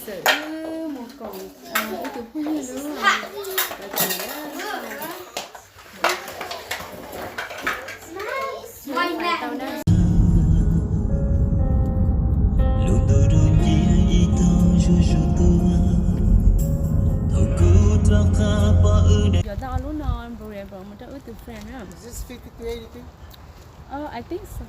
Wb mus koom wb tus phooj ywg lub. Yuav tau lub no, mus rau wb tus friend na. Oh, I think so.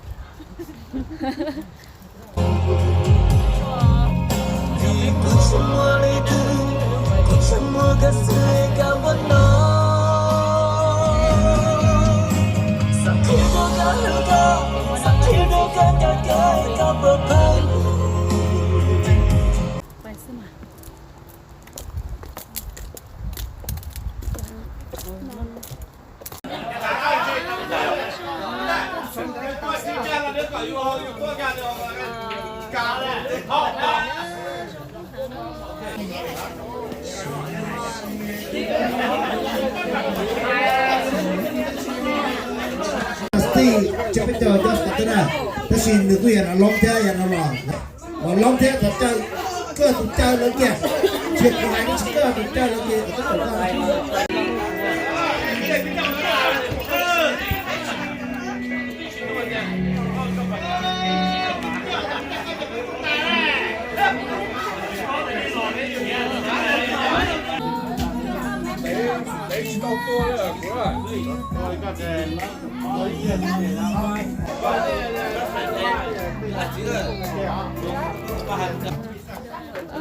Tij cov peb caug cov xav tau na, tab sis nws kuj yog los loob thiab yog no los los loob thiab tau caw, koj tus caw lawv kiag, tsis kuv hais tsis koj tus caw lawv kiag.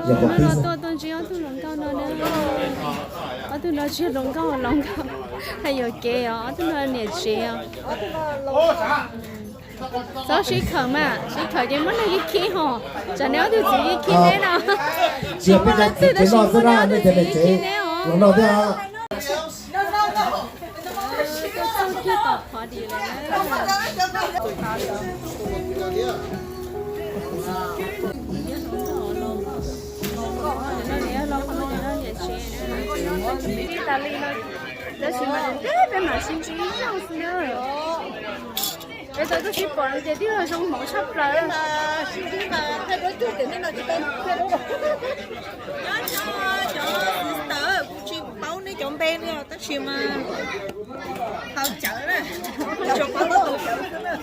Yog no los tuaj tuaj ntsib ob tug hluas nkauj no na. Ob tug no tsis hluas nkauj, hluas nkauj hais yuam kev os, ob tug no niam tsev os. Txhob sib khawm mas, sib khawm ces muab nws khib khib hos. Tsam neb ob tug txiv khib khib neb no. Tsis muaj leej twg tab sis muab neb ob tug txiv khib khib neb os. Tab sis mas peb mam sib ntsib ib zaug xwb na. Peb tau tuaj sib pom no ces twb yog zoo hmoov tshaj plaws. Sib ntsib mas thaij duab cuag tias nej no tsis tau thiaj duab. Nyob zoo cov sister, kuv tsis paub nej cov npe li os, tab sis mas haus cawv na, tsuas paub lub haus cawv xwb na.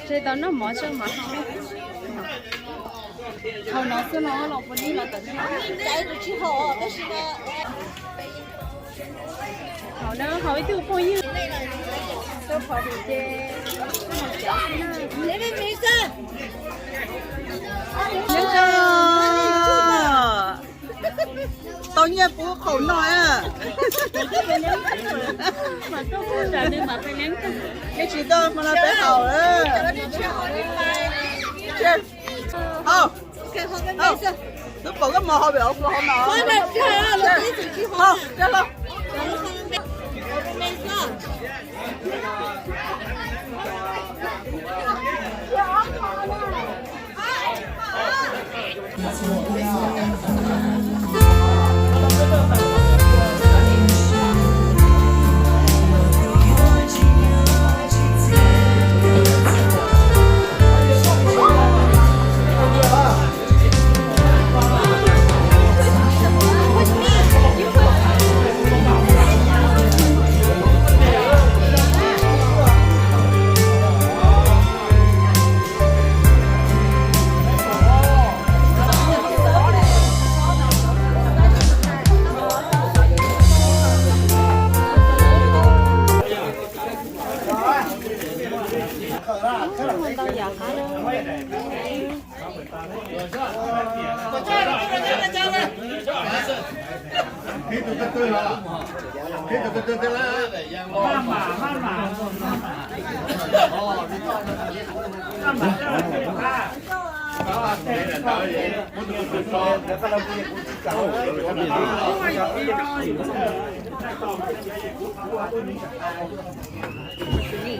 Ces tau noj mov tso mas haus no xwb no los puas nib los tawm tsis haus, tab sis haus na, haus ib tug phooj ywg. Tuaj pom ces nyob zoo. Tau nyiaj pub qhaum noj. Neb tsis tuaj hmo no peb haus. Haus. Twb pom koj mos hauv pem hauv kuv hauv no.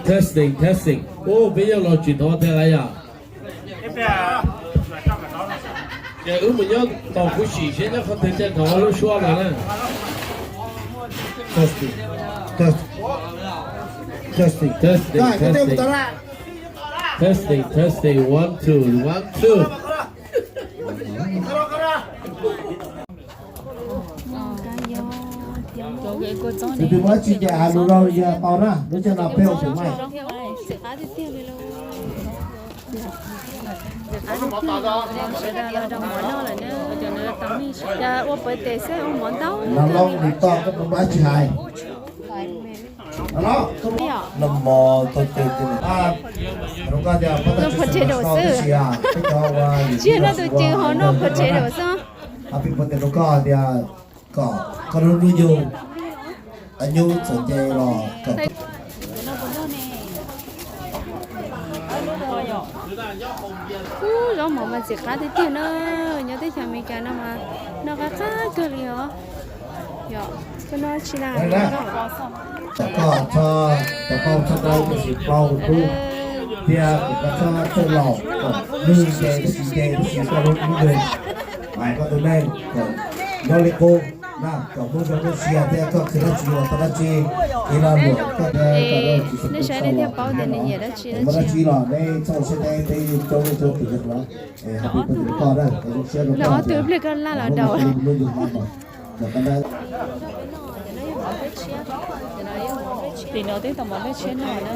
Testing, testing. Ub, peb yog los tsis hnov tiag lawm yom. Ces wb mus nyob tos kuv sim seb nyob qhov twg thiaj hnov lub suab no na. Testing, testing, testing, testing. Testing, testing, one, two, one, two. Tus twg muaj dab tsi ces hais lus rau yawg tau na, lub caij no peb ua tus maij. Sawv daws los rau mov noj lawm na, cov no tau mij sawv daws ua pawv tes xwb ua mov ntau. Nov loj nws toj koj puas muaj dab tsi hais? Nov loj, noj mov tau tes tes a, rau koj tias pab tag tsis potato xwb. Tsis yog noj tus cev ho noj potato xwb. Peb pab tes rau koj tias kom koj lub hnub yug nyuj txom nyem los kom Ub, zaub mov mas ntxim qab tiag tiag na, nyob teb chaws Amelikas no mas noj qab qab kawg li os. Yog koj noj tsi na? Tom koj txhob, tom koj txhob dawb, tam sim plaub hwv kub thiab kuv koj txhob txawj laus kom nws nce tab sis nce tab sis koj lub hnub yug, hais koj tus neeg kom nyob li qub na, kom muaj zoo muaj sia thiab koj khwv dab tsi los tau dab tsi, ib lo luam koj thiab koj dab tsi nej saib nej thiaj paub tias nws nyiam dab tsi dab tsi. Muaj dab tsi los nej txhob siab deb, peb coob leej coob tus yog los. Happy birthday rau koj na, zoo siab rau koj. Ob tug pliag koj laj los daus. Tim no twb tau mov nplej tshiab noj na.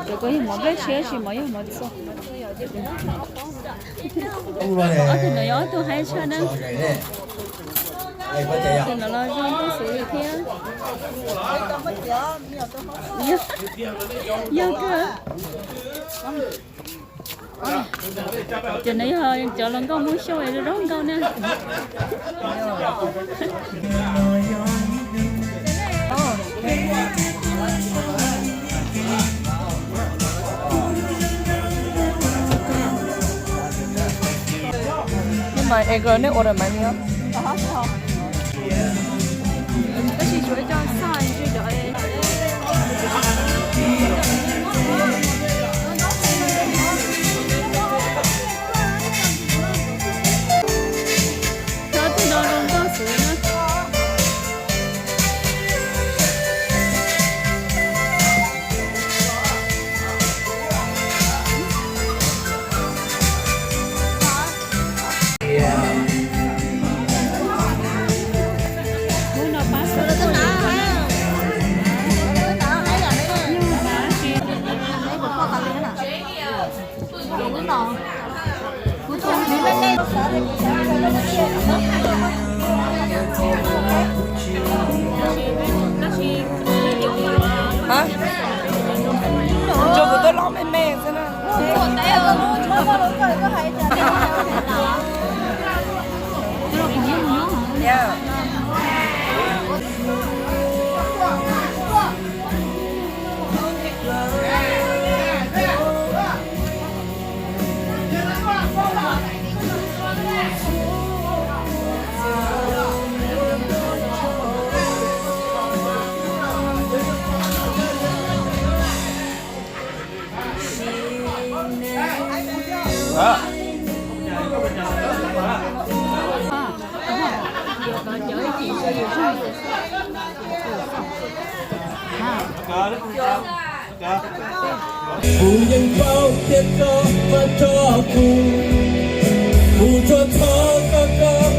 Cov koj yog mov nplej tshiab tsis mov yog mov txua. Ob tug no yog ob tug haib tshaj na. Tus no los zoo nkauj xwb li thiab. Yog kawg. Cov no yog cov hluas nkauj Hmoob Xyooj zoo nkauj na. Ej, koj nej ua rau mas ni. Tab sis tsuav coj xaj ntsis cov. Cov tus no zoo nkauj xwb na. Hab, tsuas kuv tuaj loj me me xwb na. Kuv yeej paub tias koj mas tso kuv, kuv tsuas thov koj koj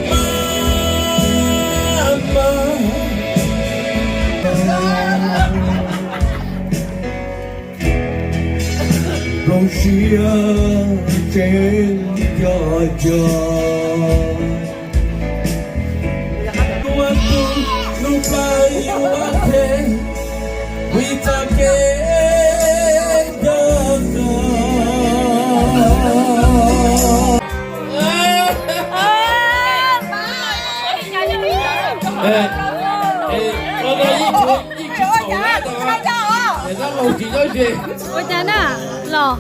mas mas. Zoo siab tseeb co co. Yuav tus nus plas yuav them, vim txoj kev co co. Ua cas na? Ua cas na? Los.